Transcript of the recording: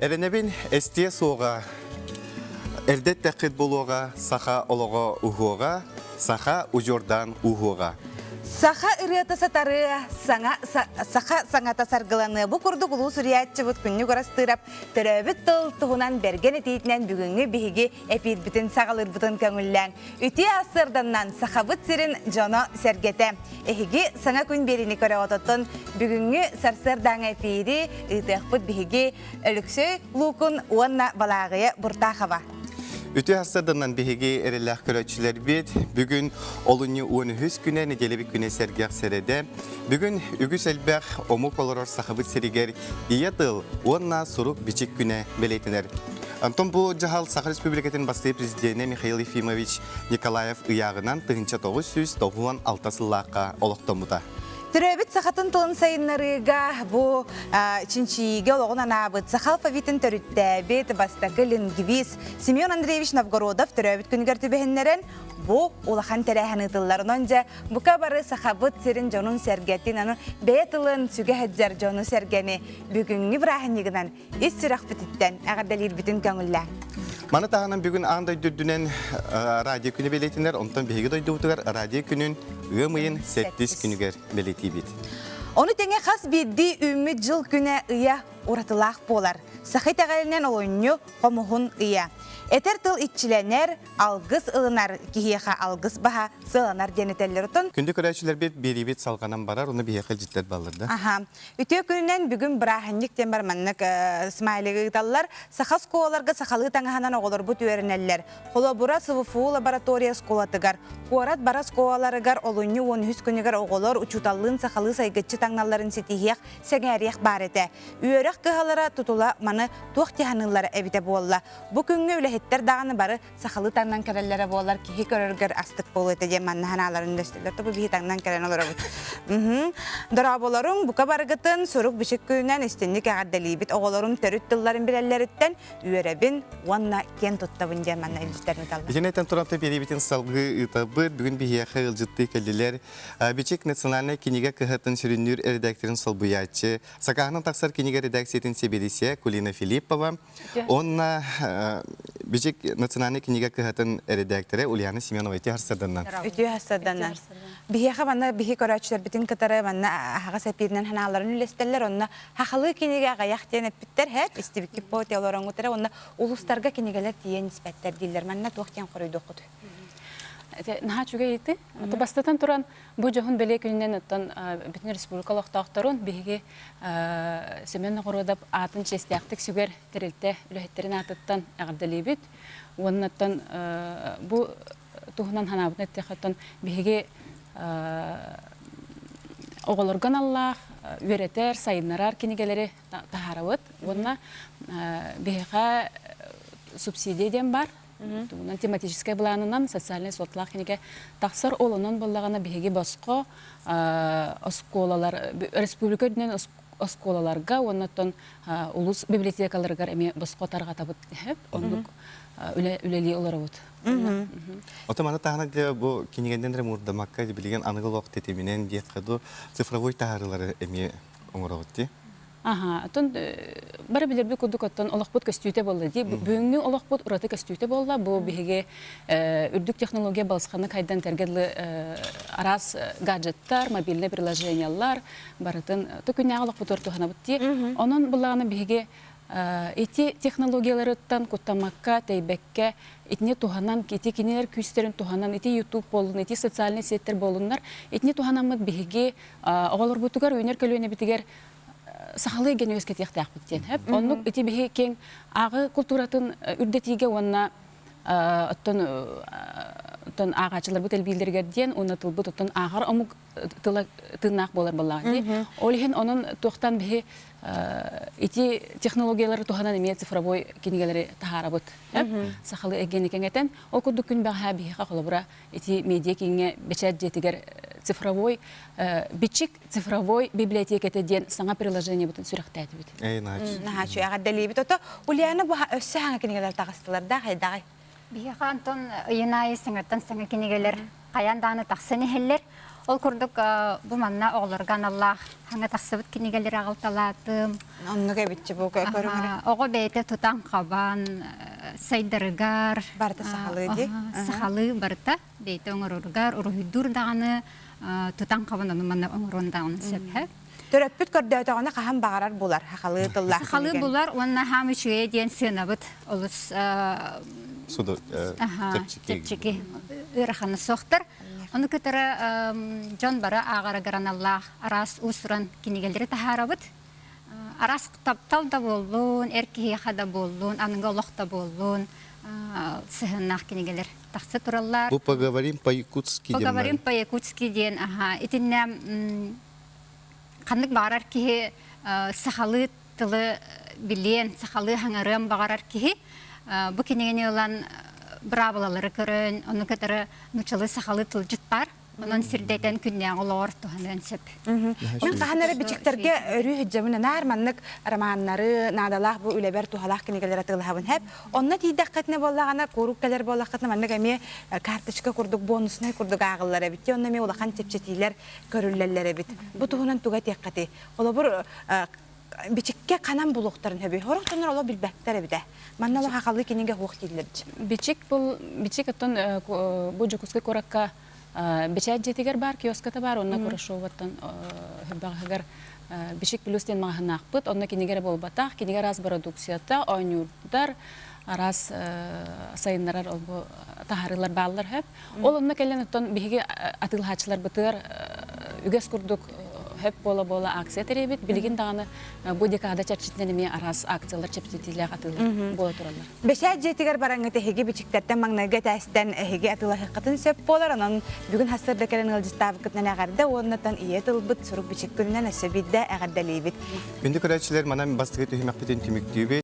Эрэнэбин эстиэ суоҕа, эрдэ эттэххит буолуоҕа, саха олоҕо уһуоҕа, саха удьуордаан ууһуоҕа. Саха ырыата сатарыа, саҥа, саха саҥата саргыланыа. Бу курдук улуу суруйааччыбыт Күннүк Ырастыырап төрөөбүт тыл туһунан бэргэн этиитинэн бүгүҥҥү биһиги эпиирбитин саҕалыырбытын көҥүллээҥ. Үтүө сарсыарданнан Сахабыт сирин дьоно-сэргэтэ. Эһиги саҥа күн биэриини көрөҕүт бүгүҥҥү сарсыардааҥы эпиири ыытыахпыт биһиги Өлөксөй Луукун уонна Балааҕыйа Буртахова. Үтүө сарсыарданнан биһиги эрэллээх көрөөччүлэрбит бүгүн олунньу 13 күнэ нэдиэлэбит күнэ сэргэх сэрэдэ. Бүгүн үгүс элбэх омук олорор Сахабыт сиригэр ийэ тыл уонна сурук-бичик күнэ бэлиэтэнэр. Антон бу дьаһал Саха Республикатын бастакы президенэ Михаил Ефимович Николаев ыйааҕынан 1996 сыллаахха олохтоммута. Төрөөбүт сахатын тылын сайыннарыыга бу чинчийиигэ олоҕун анаабыт саха алфавитын төрүттээбит бастакы лингвист Семен Андреевич Новгородов төрөөбүт күнүгэр түбэһиннэрэн бу улахан тэрээһин ыытыллар. Онон дьэ бука бары сахабыт сирин дьонун-сэргэтин, аны бэйэ тылын сүгэ сылдьар дьону-сэргэни бүгүҥҥү бырааһынньыгынан ис сүрэхпититтэн эҕэрдэлиирбитин көҥүллээҥ. Маны таһынан бүгүн аан дойду үрдүнэн радио күнү бэлиэтинэр, онтон биһиги дойдубутугар радио күнүн ыам ыйын сэттис күнүгэр бэлиэтиибит. Ону тэҥэ хас биирдии үүммүт дьыл күнэ ыйа уратылаах буолар. Саха итэҕэлинэн олунньу хомуһун ыйа. Этэр тыл иччилэнэр, алгыс ылынар киһиэхэ алгыс баһа сыаланар диэн этэллэр. Оттон Күндү көрөөччүлэрбит биэриибит салҕанан барар, ону биһиэхэ илдьиттэр баллар да. Аха. Үтүө күнүнэн бүгүн бырааһынньык диэн бар маннык смайлигы ыыталлар. Саха оскуолаларга сахалыы таҥаһынан оҕолорбут үөрэнэллэр. Холобура, СВФУ лаборатория оскуолатыгар, куорат бары оскуолаларыгар олунньу 13 күнүгэр оҕолор учууталлыын сахалыы сайгыччы таҥналларын ситиһиэх, сэҥээриэх баар этэ. Үөрэх кыһалара тутула маны туох дьаһаныыллара эбитэ буолла. Бу күҥҥэ үлэһиттэр даҕаны бары сахалыы таҥнан кэлэллэрэ буоллар киһи көрөргөр астык буолуо этэ диэн манна санааларын үллэстэллэр. Тобу биһи таҥнан кэлэн олоробут. Дорооболоруҥ, бука барыгытын сурук-бичик күнүнэн истинник эҕэрдэлиибит. Оҕолорум төрүт тылларын билэллэриттэн үөрэбин уонна киэн туттабын диэн манна илдьиттэрин ыыталлар. Итини этэн туран биэриибитин салгыы ыытабыт. Бүгүн биһиэхэ ыалдьыттыы кэллилэр. Бичик национальнай кинигэ кыһатын сүрүннүүр редакторын солбуйааччы, сакааһынан тахсар кинигэ редакциятын сэбиэдиссэйэ Кулина Филиппова, Онна Бичик национальнай кинигэ кыһатын эрэдээктэрэ Ульяна Семенова үтүө харсарданнан. Үтүө харсарданнан. Биһиэхэ манна биһи көрөөччүлэрбитин кытары манна аһаҕас эпииринэн ханааларын үллэстэллэр. Онно хахалыы кинигэ аҕыйах диэн эппиттэр һэп истибиккит буо олороҥҥутара уонна улуустарга кинигэлэр тиийэн испэттэр дииллэр. Манна туох диэн хоруйдуоххутуй? Наһаа үчүгэй ыйытыы. Бастатан туран Бу дьоһун бэлиэ күнүнэн оттон бүтүн республика олохтоохторун биһиги Семен Ноҕоруодап аатын чиэстээхтик сүгэр тэрилтэ үлэһиттэрин аатыттан эҕэрдэлиибит. Уонна оттон бу туһунан санаабытын эттэххэ оттон биһиги оҕолорго аналлаах үөрэтэр, сайыннарар кинигэлэри таһаарабыт. Уонна биһиэхэ субсидия диэн баар. Тугунан тематическай былаанынан социальнай суолталаах кинигэ тахсар. Ол онон буоллаҕына биһиги босхо оскуолалар республика үрдүнэн оскуолаларга уонна оттон улуус библиотекаларыгар эмиэ босхо тарҕатабыт оннук үлэлии олоробут. Ото маны таһынан де бу кинигэннэн эрэ муурдамакка билигин аныгы олох тэтиминэн диэххэ дуу цифровой таһаарыылары эмиэ оҥоробут дии. Аха, оттон бары билэрбит курдук оттон олохпут көстүүтэ буолла дии. Бүгүҥҥү олохпут ураты көстүүтэ буолла. Бу биһиги үрдүк технология балысханнык хайдан тэргэ дылы араас гаджеттар, мобильнай приложениялар барытын то күннээҕи олохпутугар туһанабыт дии. Онон буллаҕына биһиги ити технологияларыттан куттаммакка, тэйбэккэ, итини туһанан, ити кинилэр күүстэрин туһанан, ити YouTube буоллун, ити социальнай сеттэр буоллуннар, итини туһанаммыт биһиги оҕолорбутугар, үүнэр көлүөнэбитигэр сахалыы эйгэни үөскэтиэхтээхпит диэн. Оннук ити биһи киэҥ ааҕыы култууратын үрдэтиигэ уонна оттон оттон ааҕааччыларбыт элбииллэригэр диэн уонна тылбыт оттон ааҕар омук тыла тыыннаах буолар буоллаҕа дии. Ол иһин онон туохтан биһи ити технологиялары туһанан эмиэ цифровой кинигэлэри таһаарабыт. Сахалыы эйгэни кэҥэтэн. Ол курдук күн бэҕэһээ биһиэхэ холобура ити медиа кииҥҥэ бэчээт дьиэтигэр цифровой бичик цифровой библиотеката диэн саҥа приложениебытын сүрэхтээтибит. Эй, наһаа Наһаа үчүгэй эҕэрдэлиибит. Ото Ульяна бу өссө саҥа кинигэлэр таҕыстылар да хайдаҕай? Биһиэхэ Антон ыйын аайы саҥаттан саҥа кинигэлэр хайаан даҕаны тахсан иһэллэр. Ол курдук бу манна оҕолорго аналлаах хаҥа тахсыбыт кинигэлэри аҕалталаатым. Оннук эбитчи бу көрүҥ Оҕо бэйэтэ тутан-хабан сайдарыгар барыта сахалыы дии. Сахалыы барыта бэйэтэ оҥороругар, уруһуйдуур даҕаны тутан-хабан ону манна оҥоруон даҕаны сөп. Төрөппүт көрдөөтөҕүнэ хаһан баҕарар булар сахалыы тыллаах Сахалыы булар уонна хаам үчүгэйэ диэн сыанабыт олус Суду чэпчэки ыарахана суохтар. Ону кытары дьон бары ааҕарыгар аналлаах араас уус-уран кинигэлэри таһаарабыт. Араас таптал да буоллун, эр киһиэхэ да буоллун, аныгы олох да буоллун сыһыаннаах кинигэлэр тахса тураллар. Бу поговорим по-якутски диэн. Поговорим по-якутски диэн, аха, итиннэ ханнык баҕарар киһи сахалыы тылы билиэн, сахалыы хаҥарыан баҕарар киһи бу кинигэни ылан быраабылалары көрөн, ону кытары нууччалыы сахалыы тылдьыт баар. Онон сирдэтэн күннээҕи олоҕор туһаныан сөп. Мин хаһан эрэ бичиктэргэ өрүү сылдьабын наар маннык романнары, наадалаах бу үлэбэр туһалаах кинигэлэри атыылаһабын хэп. Онно тиийдэххитинэ буоллаҕына, куруук кэлэр буоллаххытына маннык эмиэ карточка курдук бонуснай курдук ааҕыллар эбит. Онно эмиэ улахан чэпчэтиилэр көрүллэллэр эбит. Бу туһунан тугу этиэххитий? Холобур, бичиккэ ханан булуохтарын сөбүй? Сорох дьоннор олох билбэттэр эбит ээ. Манна олох хахалыы кинигэ суох дииллэр. Бичик бұл бичик оттон бу Дьокуускай куоракка бэчээт дьиэтигэр баар, киоската баар, онно Курашоваттан хөрбөҕөһүгэр Бичик плюс диэн маҕаһынаахпыт. Онно кинигэ эрэ буолбатах, кинигэ араас бородууксуйата, оонньуурдар, араас сайыннарар ол таһаарыылар бааллар хөп. Ол онно кэлэн оттон биһиги атыылаһааччыларбытыгар үгэс курдук хөп буола-буола акция тэрийэбит. Билигин даҕаны бу декада чэрчитинэн эмиэ араас акциялар чэпчэтиилээх атыылар буола тураллар. Бэчээт дьиэтигэр бараҥҥыт эһиги бичиктэртэн маҥнайгы этээстэн эһиги атыылаһыаххытын сөп буолар. Онон бүгүн сарсыарда кэлэн ыалдьыттаабыккытынан эҕэрдэ уонна ийэ тылбыт сурук бичик күнүнэн өссө биирдэ эҕэрдэлиибит. Күндү көрөөччүлэр, манан бастакы түһүмэхпитин түмүктүүбүт.